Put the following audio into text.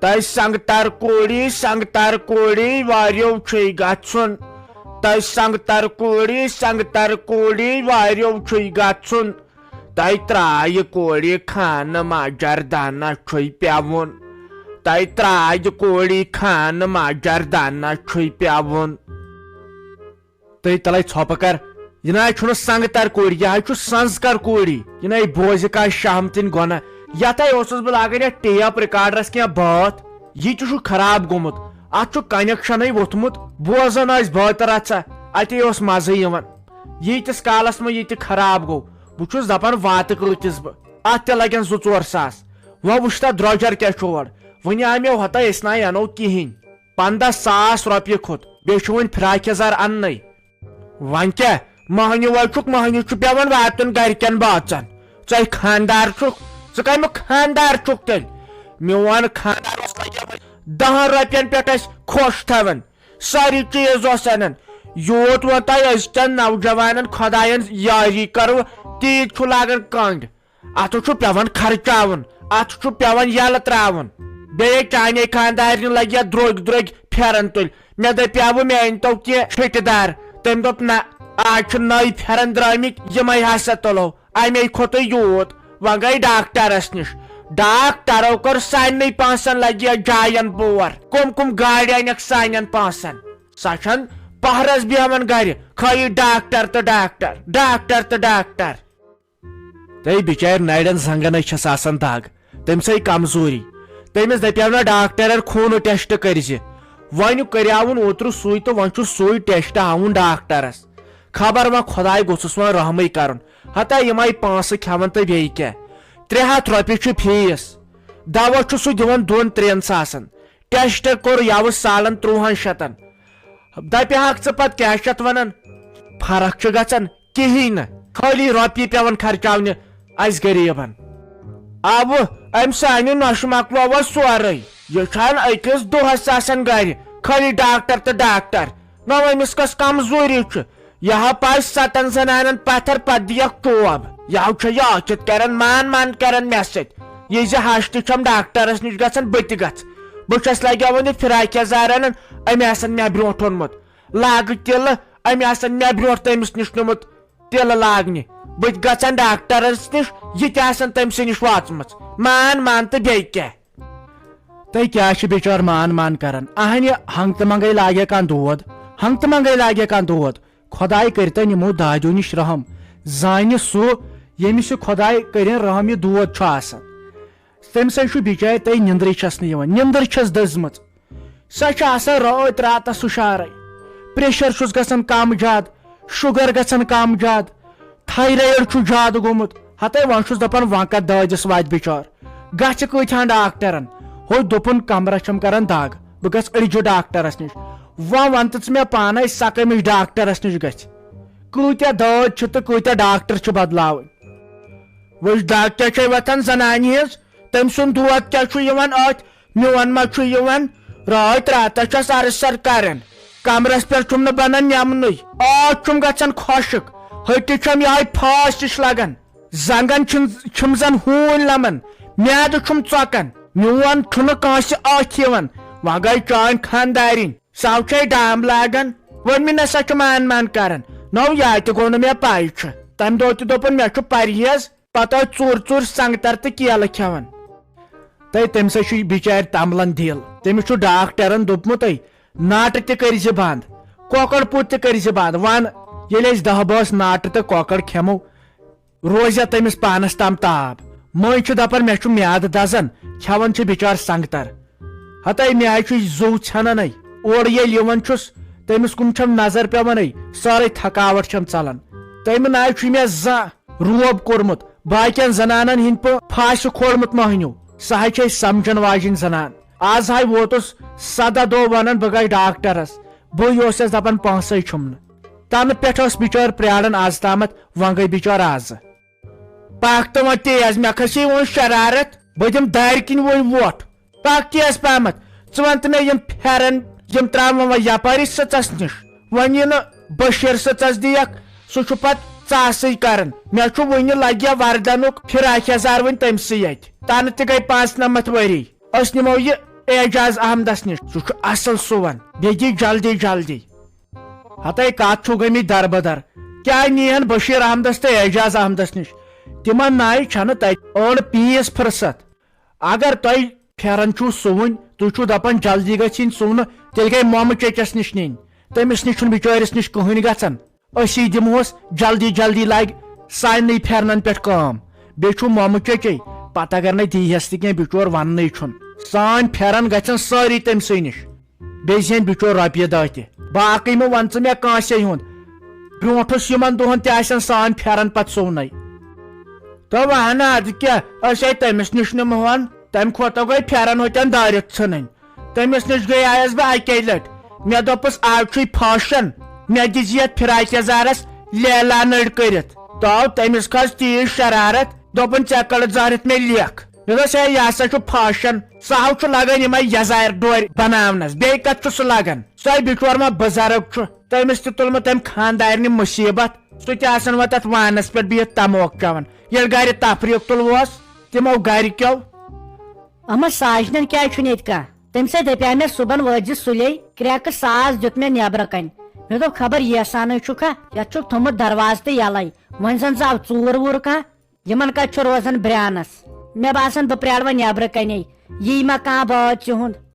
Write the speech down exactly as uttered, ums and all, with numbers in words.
تۄہہِ سنگتر کوٗری، سنگتر کوٗری، واریو چھُے گژھُن۔ تۄہہِ سنگتر کوٗری، سنگتر کوٗری، واریو چھُے گژھُن۔ تۄہہِ ترٛایہِ کوٗری خانہٕ ماجر دانہ چھُے پٮ۪وُن۔ تۄہہِ ترٛایہِ کوٗری خانہٕ ماجر دانہ چھُے پٮ۪وُن۔ تہٕ تلے ژھۄپہٕ کر۔ یہِ نہ حظ چھُنہٕ سنگتر کوٗری، یہِ حظ چھُ سنزکر کوٗری۔ یہِ نہ حظ بوزِ کانٛہہ شہمتٕنۍ گۄنہ۔ یتھ حظ اوسُس بہٕ لاگان یتھ ٹیپ ریکارڈرس کینٛہہ بٲتھ۔ یہِ تہِ چھُ خراب گوٚمُت۔ اتھ چھُ کنیکشنٕے ووٚتھمُت۔ بوزان ٲسۍ بٲتھ رژھا، اتے اوس مزٕ یِوان۔ ییٖتِس کالس منٛز یہِ تہِ خراب گوٚو، بہٕ چھُس دپان واتہٕ کۭتِس بہٕ۔ اتھ تہِ لگن زٕ ژور ساس۔ وۄنۍ وٕچھ تتھ درۄجر کیٛاہ چھُ اورٕ۔ وۄنۍ آے مےٚ ہوٚتہ أسۍ نہ انو کِہینۍ۔ پنٛداہ ساس رۄپیہِ کھوٚت، بیٚیہِ چھُ وۄنۍ فراک یزار اننَے۔ وۄنۍ کیٛاہ؟ مۄہنیوٗ وۄنۍ چھُکھ، مۄہنیوٗ چھُ پٮ۪وان واتُن گرِکٮ۪ن بٲژن۔ ژٕ خانٛدار چھُکھ، ژٕ کَمیُک خانٛدار چھُکھ تیٚلہِ؟ میون خانٛدار اوس لگیومُت دَہَن رۄپین پٮ۪ٹھ اَسہِ خۄش تھاوان، سٲری چیٖز اوس انان۔ یوٗت وۄنۍ تۄہہِ أزکٮ۪ن نوجوانن خۄداین یٲری کٔروٕ، تیٖتۍ چھُ لاگان کنٛڈ۔ اتھ چھُ پٮ۪وان خرچاوُن، اتھ چھُ پٮ۪وان یلہٕ ترٛاوُن۔ بیٚیہِ چانے خانٛدارنہِ لگہِ درٛوگۍ درٛوگۍ پھٮ۪رن تُلۍ۔ مےٚ دپیاوٕ میٛانہِ تو کینٛہہ چھٹہِ دار۔ تٔمۍ دوٚپ، نہ، آز چھِ نٔوۍ پھٮ۪رن درٛٲمٕتۍ، یِمے ہسا تُلو۔ امے کھوٚتُے یوٗت۔ وۄنۍ گٔے ڈاکٹرس نِش۔ ڈاکٹرو کٔر سارنٕے پونٛسن لگہِ جاین بور۔ کم کم گاڑِ انکھ سانٮ۪ن پونٛسن؟ سۄ چھَن پہرس بیہوان گرِ، خٲلی ڈاکٹر تہٕ ڈاکٹر، ڈاکٹر تہٕ ڈاکٹر۔ تہٕ بِچارِ نرٮ۪ن زنٛگن ہَے چھَس آسان دگ، تٔمۍ سٕے کمزوٗری۔ تٔمِس دَپیٛاو نہ ڈاکٹرن خوٗنہٕ ٹیسٹ کٔرۍ زِ۔ وۄنۍ کریاوُن اوترٕ سُے تہٕ وۄنۍ چھُ سُے ٹیسٹ ہاوُن ڈاکٹرس۔ خبر وۄنۍ خۄداے گوٚژھُس وۄنۍ رحمٕے کرُن۔ ہتا یِمے پونٛسہٕ کھٮ۪وان تہٕ بیٚیہِ کیٛاہ؟ ترٛےٚ ہتھ رۄپیہِ چھُ فیٖس۔ دوا چھُ سُہ دِوان دۄن ترٛٮ۪ن ساسن۔ ٹیسٹ کوٚر یَوٕ سالن ترٛوہن شتن۔ دپہِ ہاکھ ژٕ پتہٕ کیٛاہ چھِ اتھ ونان؟ فرق چھِ گژھان کِہیٖنۍ نہٕ، خٲلی رۄپیہِ پٮ۪وان خرچاونہِ اسہِ غریٖبن۔ اوٕ، امہِ سانہِ نۄشہِ مۄکلوو اسہِ سورُے۔ یہِ چھَنہٕ أکِس دۄہس آسان گرِ، خٲلی ڈاکٹر تہٕ ڈاکٹر۔ نہ أمِس کۄس کمزوٗری چھِ؟ یہِ ہا پاے ستن زنانن پتھر، پتہٕ دِیکھ ٹوب۔ یہِ ہا چھےٚ یہِ ٲکھِتھ کران، مان مان کران مےٚ سۭتۍ۔ یہِ زِ ہش تہِ چھَم ڈاکٹرس نِش گژھان، بہٕ تہِ گژھٕ۔ بہٕ چھَس لگیومُت یہِ فراک یزار انان، أمۍ آسن مےٚ برونٛٹھ اوٚنمُت۔ لاگہٕ تِلہٕ، أمۍ آسن مےٚ برونٛٹھ تٔمِس نِش نیوٗمُت تِلہٕ لاگنہِ۔ بہٕ تہِ گژھن ڈاکٹرس نِش، یہِ تہِ آسن تٔمۍ سٕے نِش وٲژمٕژ۔ مان مان تہٕ بیٚیہِ کیٛاہ؟ تہٕ کیٛاہ چھِ بِچور مان مان کران؟ اہنہِ ہنٛگتہٕ منٛگَے لاگہِ کانٛہہ دود، ہنٛگتہٕ منٛگَے لاگہِ کانٛہہ دود۔ خۄداے کٔرِتن یِمو دادیو نِش رحم۔ زانہِ سُہ، ییٚمِس یہِ خۄداے کٔرِن رحم، یہِ دود چھُ آسان۔ تٔمۍ سٕے چھُ بِچارِ تۄہہِ نِندرٕے چھَس نہٕ یِوان، نِندٕر چھَس دٔزمٕژ۔ سۄ چھِ آسان رٲتۍ راتس ہُشارے۔ پریشر چھُس گژھان کم زیادٕ، شُگر گژھان کم زیادٕ، تھایرایڈ چھُ زیادٕ گوٚمُت۔ ہتے وۄنۍ چھُس دپان، وۄنۍ کتھ دٲدِس واتہِ بِچار؟ گژھِ کۭتہن ڈاکٹرن؟ ہُہ دوٚپُن، کمرس چھم کران دگ، بہٕ گژھٕ أڑجہِ ڈاکٹرس نِش۔ وۄنۍ ون تہٕ ژٕ مےٚ پانے، سۄ کٔمِس ڈاکٹرس نِش گژھِ؟ کۭتیاہ دٲدۍ چھِ تہٕ کۭتیاہ ڈاکٹر چھِ بدلاوٕنۍ؟ وٕچھ، دگ کیٛاہ چھے وۄتھان زنانہِ ہِنٛز؟ تٔمۍ سُنٛد دود کیٛاہ چھُ یِوان أتھۍ؟ میون ما چھُ یِوان؟ رٲتۍ راتس چھس ارٕ سر کران، کمرس پٮ۪ٹھ چھُم نہٕ بنان نٮ۪منُے، ٲس چھُم گژھان خۄشک، ۂٹِس چھم یِہوٚے پھاس ہِش لگان، زنگن چھِم، چھِم زن ہوٗنۍ لمان، میادٕ چھُم ژۄکان، میون چھُنہٕ کٲنٛسہِ أتھۍ یِوان۔ وۄنۍ گٔے چٲنۍ خاندارِنۍ، سۄ چھے ڈام لاگان۔ وۄنۍ نسا چھُ مان مان کران۔ نو یا تہِ گوٚو نہٕ مےٚ پاے چھُ۔ تمہِ دۄہ تہِ دوٚپُن مےٚ چھُ پرہیز، پتہٕ ٲسۍ ژوٗر ژوٗر سنگتر تہٕ کیلہٕ کھٮ۪وان۔ تہٕ تٔمۍ سۭتۍ چھُ بِچارِ تمبلان دِل۔ تٔمِس چھُ ڈاکٹرن دوٚپمُتٕے، ناٹہٕ تہِ کٔرۍ زِ بنٛد، کۄکر پوٗت تہِ کٔرۍ زِ بنٛد۔ ون، ییٚلہِ أسۍ دَہ بٲژ ناٹہٕ تہٕ کۄکر کھٮ۪مو، روزیا تٔمِس پانس تام تاب؟ مٔنٛزۍ چھُ دپان، مےٚ چھُ میادٕ دزان، کھٮ۪وان چھِ بِچار سنگتر۔ ہتے مےٚ حظ چھُ زُو ژھٮ۪نان۔ اورٕ ییٚلہِ یِوان چھُس، تٔمِس کُن چھم نظر پٮ۪وان، سٲرٕے تھکاوٹ چھم ژلان۔ تٔمۍ نہ حظ چھُ مےٚ زانٛہہ روب کوٚرمُت، باقین زنانن ہٕنٛدۍ پٲٹھۍ پھاسہِ کھولمُت مۄہنیو۔ سۄ حظ چھے سمجھن واجِنۍ زنان۔ از حظ ووتُس سدہ دۄہ ونان بہٕ گژھٕ ڈاکٹرس۔ بٕے اوسس دپان پونٛسے چھُم نہٕ۔ تنہٕ پٮ۪ٹھ ٲس بِچٲر پرٛاران از تامتھ، وۄنۍ گٔے بِچٲر از۔ پکھ تہٕ وۄنۍ تیز، مےٚ کھسے وۄنۍ شرارت، بہٕ دِمہٕ دارِ کِنۍ وۄنۍ وۄٹھ۔ پکھ تیز پہمتھ، ژٕ ون تہٕ مےٚ یِم پھٮ۪رن، یِم ترٛاوٕ وۄنۍ یپٲری سٕژس نِش۔ وۄنۍ یہِ نہٕ بشیر سٕژس دِیکھ، سُہ چھُ پتہٕ ژاسٕے کران۔ مےٚ چھُ وُنہِ لگیا وردنُک فراک یزار وُنہِ تٔمۍ سٕے اتھِ۔ تنہٕ تہِ گٔے پانٛژھ نمتھ ؤری۔ أسۍ نِمو یہِ اعجاز احمدس نِش، سُہ چھُ اصل سُوان، بیٚیہِ دی جلدی جلدی۔ ہتے کتھ چھُو گٔمٕتۍ دربدر، کیٛاہ نیہن بشیر احمدس تہٕ اعجاز احمدس نِش؟ تِمن ناے چھنہٕ تتہِ أڑ پیٖس فرصت۔ اگر تۄہہِ پھٮ۪رن چھُو سُوٕنۍ، تُہۍ چھُو دپان جلدی گژھِ یِنۍ سُونہٕ، تیٚلہِ گٔے مۄمہٕ چچس نِش نِنۍ۔ تٔمِس نِش چھُنہٕ بِچٲرِس نِش کٕہٕنۍ گژھان۔ أسی دِمہوس جلدی جلدی لگہِ سارنٕے پھٮ۪رنن پٮ۪ٹھ کٲم۔ بیٚیہِ چھُ مۄمہٕ چچے، پتہٕ اگر نہٕ دیٖہس تہِ کینٛہہ، بِچور وننٕے چھُنہٕ۔ سٲنۍ پھٮ۪رن گژھن سٲری تٔمۍ سٕے نِش۔ بیٚیہِ زینہِ بِچور رۄپیہِ دہ تہِ۔ باقٕے مہٕ ون ژٕ مےٚ کٲنٛسے ہُنٛد۔ برونٛٹھ اوس یِمن دۄہن تہِ آسن سٲنۍ پھٮ۪رن پتہٕ سُونَے۔ تہٕ وہنا ادٕ کیٛاہ، أسۍ ہے تٔمِس نِش نِمہٕ ہون، تمہِ کھۄتہٕ گٔے پھٮ۪رن ہوتٮ۪ن دٲرِتھ ژھٕنٕنۍ۔ تٔمِس نِش گٔیایس بہٕ اکے لٹہِ، مےٚ دوٚپُس، از چھُے فیشن، مےٚ دِژ یتھ فراک یزارس لیلا نٔرۍ کٔرِتھ۔ تو تٔمِس کھٔژ تیٖژ شرارت، دوٚپُن، ژےٚ کٔڑٕتھ زہرِتھ مےٚ لیکھ۔ مےٚ دوٚپُس، ہے، یہِ ہسا چھُ فیشن، سہو چھُ لگان یِمے یزارِ ڈورِ بناونس، بیٚیہِ کتھ چھُ سُہ لگان؟ سُے بِچور ما بُزرگ چھُ، تٔمِس تہِ تُلمُت تٔمۍ خاندارنہِ مُصیبت، سُہ تہِ آسان وۄنۍ تتھ وانس پٮ۪ٹھ بِہِتھ تموک چٮ۪وان، ییٚلہِ گرِ تفریٖق تُلوس تِمو گرِکیو۔ اما ساجنن کیازِ چھُنہٕ ییٚتہِ کانٛہہ؟ تٔمۍ سۭتۍ دپیٛاو مےٚ صُبحن وٲتۍ زِ سُلے، کرٛٮ۪کہٕ ساس دیُت مےٚ نیبرٕ کنۍ۔ مےٚ دوٚپ، خبر ییسانٕے چھُکھا، یتھ چھُکھ تھوٚمُت دروازٕ تہِ یلے، وۄنۍ زن ژٕ آو ژوٗر ووٗر کانٛہہ۔ یِمن کتہِ چھُ روزان برٛانس؟ مےٚ باسان بہٕ پرٛارٕ وۄنۍ نیبرٕ کنے، یی ما کانٛہہ بٲژ تِہُنٛد۔